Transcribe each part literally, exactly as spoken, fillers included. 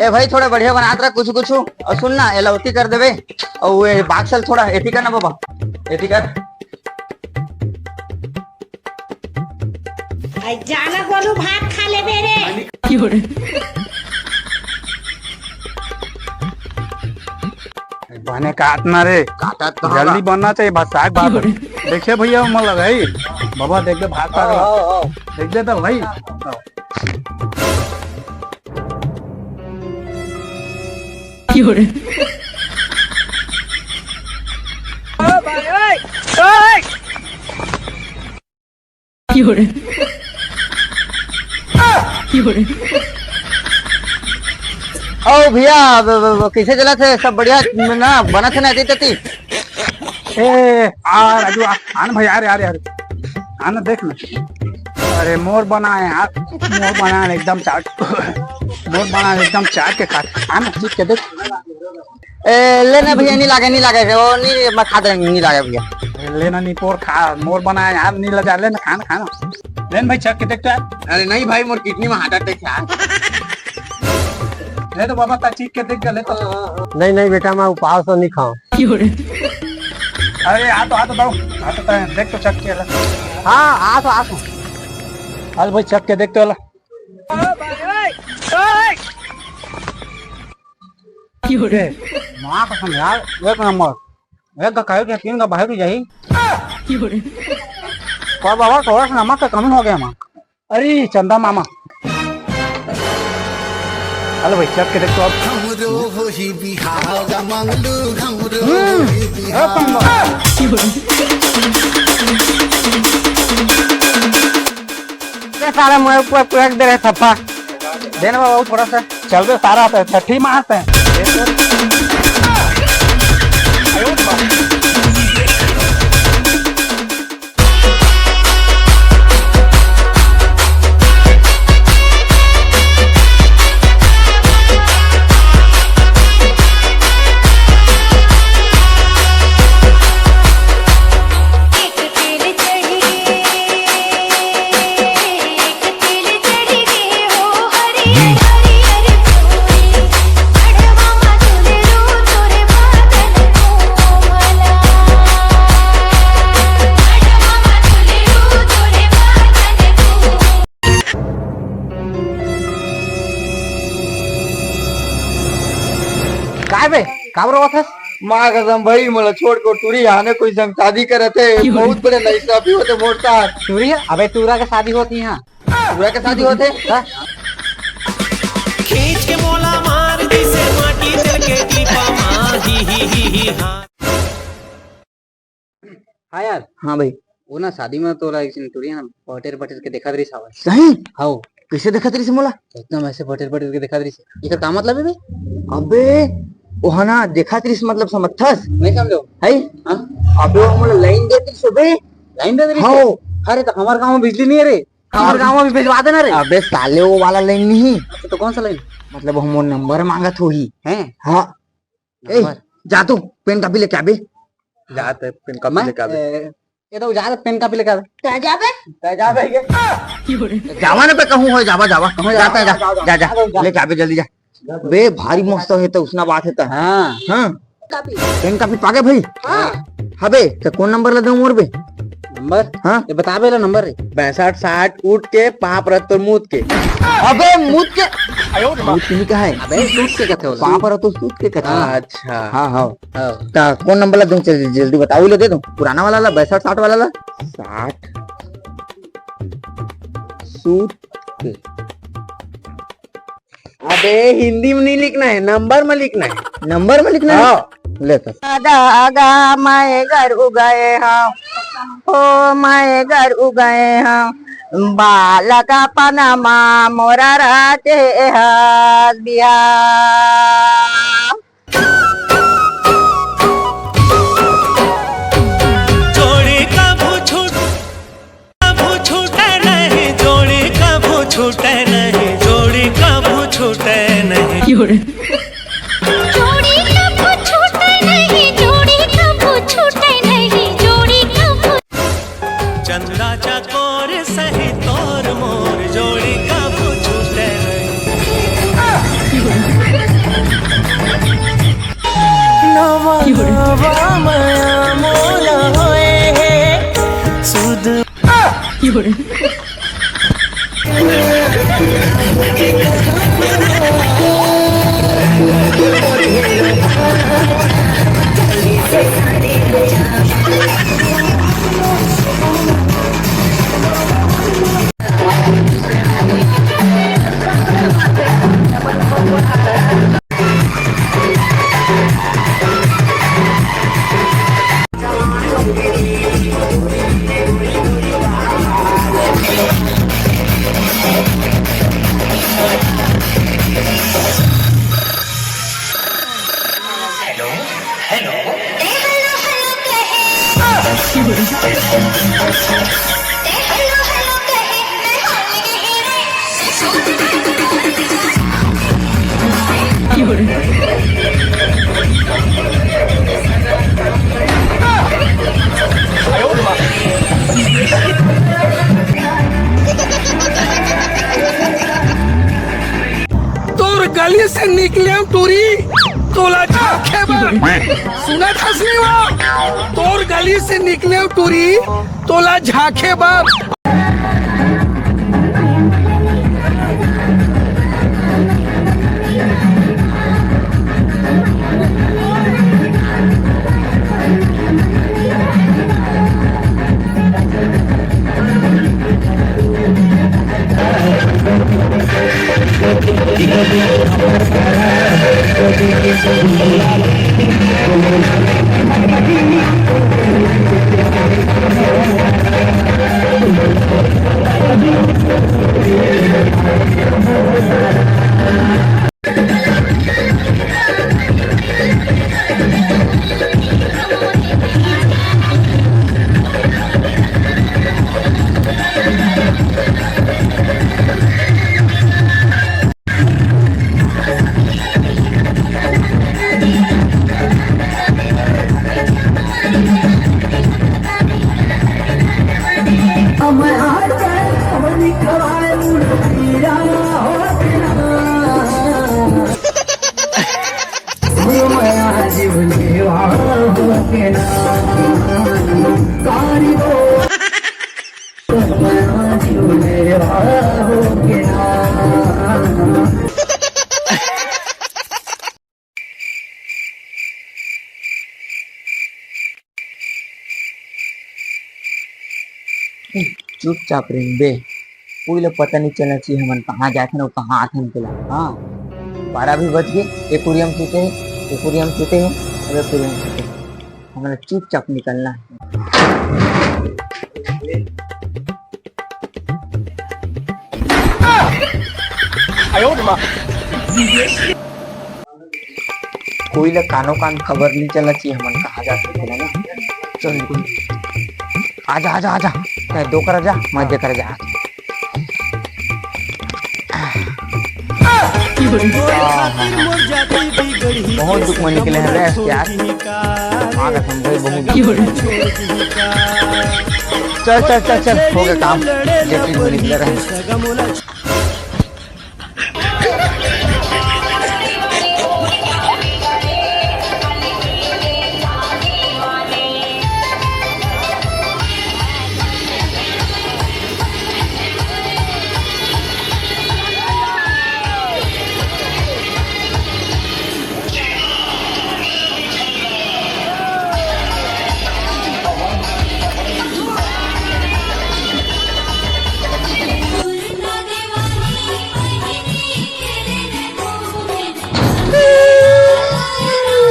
ए भाई, थोड़ा बढ़िया बनात रहा कुछ कुछ। अउ सुन ना, एला ओती कर देबे। अउ ए बाक्सल थोड़ा एती कर ना बाबा, एती कर। आई जाना गोलू, भात खा लेबे रे। बने काट ना रे। काटत कहाँ जल्दी बा? बनना चाहिए भात, साग भात। देखिए भैया, मन लगाई। बाबा, देख दे भात पाक ला। हाँ, हाँ। देख दे तो भाई। ओ भैया, ब-, ब-, ब-, कइसे चलत हे? सब बढ़िया ना? बनत हे ना एती तेती? ए, आ राजू, आ, आ ना भाई, आ रे, आ रे, आ रे। आ ना, देख ना। अरे, मोर बनाए यार, मोर बनाए एकदम चाट, मोर बनाए एकदम चाट के खा। आ ना, चीख के देख। ए, ले ना भैया, नी लागे, नी लागे, ओ नी, मैं खा दे, नी लागे भैया। अरे, ले ना, नी पोर खा, मोर बनाए यार, नी लजा, ले ना, खा ना, खा ना। ले ना भाई, चख के देख तो यार। अरे नहीं भाई, मोर किडनी में हार्ट अटैक है। ले तो बाबा, ता चीख के देख, ले तो। नहीं, नहीं बेटा, मैं उपास तो नहीं खाऊं। अरे, आ तो, आ तो दो, आ तो तैं देख तो चख के ला। हाँ, आ तो, आ तो। अरे भाई, चख के देख तो ला। ए, माँ कसम यार, एक नंबर। एक का खाए के तीन का बाहर ही जाही। पर बाबा, थोड़ा सा नमक का कमी हो गया माँ। अरे चंदा मामा, हेलो भाई, चख के देख तो अब। हमरो होही बिहाव, मंगलू, हमरो हम्म, होही बिहाव। ए, साला मुँह ऊपर फेंक दे रहे थप्पा। दे ना बाबा, थोड़ा सा। चल बे, सारा तो छठी मास है। काय बे, काबर रोवत हस? माँ कसम भाई, मोला छोड़ के टूरी आने कोई संग शादी करत हे। बहुत बड़े नशा भी होते मोर साथ। टूरी हे? अबे टूरा के शादी होत हे इहाँ। टूरा के शादी होत हे? हाँ? खींच के मोला मार दिसे माटी चल के टीपा मार ही ही ही ही हाँ। हाँ यार। हाँ भाई। वो ना शादी में तोला एक झन टूरी ना पटेर पटेर के देखत रहिस हवय। सही? हाँ। कइसे देखत रहिस मोला? एकदम ऐसे पटेर पटेर के देखत रहिस। एकर का मतलब हे बे? अबे, ओहा ना देखत रहिस मतलब समझथस? नहीं समझो। है? हाँ? अबे, वो मोला लाइन देत रहिस बे। लाइन देत रहिस? हाँ। अरे, तो हमारे गाँव में बिजली नहीं है रे। हमारे गाँव में भी भेजवा देना रे। अबे साले, वो वाला लाइन नहीं। अच्छा, तो कौन सा लाइन? मतलब, वो मोर नंबर मांगत होही। हैं? हाँ। ए, नंबर? जा तो पेन कॉपी लेके आबे। जा तो पेन कॉपी मैं, लेके आबे। ए, ये तो जा तो पेन कॉपी लेके आबे। तै जाबे? तै जाबे के? जावा ना पे कहूँ होय, जावा, जावा। कहूँ जावा, जाता है, जा, जावा, जावा, जा, जा, जावा, जावा। लेके आबे जल्दी जा। बे भारी मस्त हे तो उसना बात हे त। हाँ। हाँ। पेन कॉपी पागे भाई? हाँ। हबे, त कौन नंबर ला देऊं मोर बे? नंबर? हाँ। ये बताबे ला नंबर रे। बैसठ साठ उठ के, पाप रत तोर मूत के। अबे, मूत के। मूत के नहीं कहा है। अबे, सूत के कथे होला। पाप रत तो सूत के कथे। हाँ, अच्छा। हाँ, हाँ। हाँ। त कौन नंबर ला दूं? चल, जल्दी बताओ, ले दे दूं। पुराना वाला ला, बैसठ साठ वाला ला। साठ। सूत के। अबे, हिंदी में नहीं लिखना है, नंबर में लिखना है। नंबर में लिखना है? हाँ। ले तो। दागा मैं घर उगाए हाँ, ओ मैं घर उगाए हाँ, बालक पनमा मोरा राते हाथ बिहार। जोड़ी कभू छूट, कभू छूटे नहीं, जोड़ी कभू छूटे नहीं, जोड़ी कभू छूटे नहीं। जोड़ी कभू छूटे नहीं, जोड़ी कभू छूटे नहीं, जोड़ी कभू चंदा चकोर सही तोर मोर जोड़ी कभू छूटे नहीं। नवा नवा मया मोला होए हे सुध। Hello, hello. ए, हेलो, हेलो कहे। ए, हेलो, हेलो कहे, मैं हाल नहीं रे। तोर गली से निकले टूरी, तोला झांके बर। सुनत हस नहीं वो? तोर गली से निकले टूरी, तोला झांके बर। चुपचाप रहिबे, कोई ला पता नहीं चलना चाहिए हमन कहाँ जाथन अउ कहाँ आथन तेला। हाँ, बारह भी बज गए, एक उरियम सुते हैं, एक उरियम सुते हैं, अब एक उरियम सुते हैं। हमन ला चुपचाप निकलना है। कोई ला कानो कान खबर नहीं चलना चाहिए हमन कहाँ जाते थे ना। चल निकल। आजा, आजा, आजा। चाहे दो कर आजा, मैं दे कर आजा। बहुत दुख में निकले हैं रे यार। माँ कसम भाई, बहुत दुख। चल, चल, चल, चल, हो गया काम। लेटरिन में निकले रहे।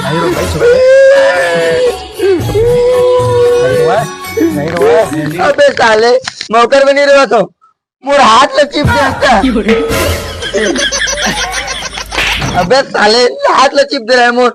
नहीं रो भाई, छोड़ दे। नहीं रोवा, नहीं रोवा। अबे साले, मौकर में नहीं रोवा तो मोर हाथ ला चिप दे हस। अबे साले, हाथ ला चिप दे रहा है मोर।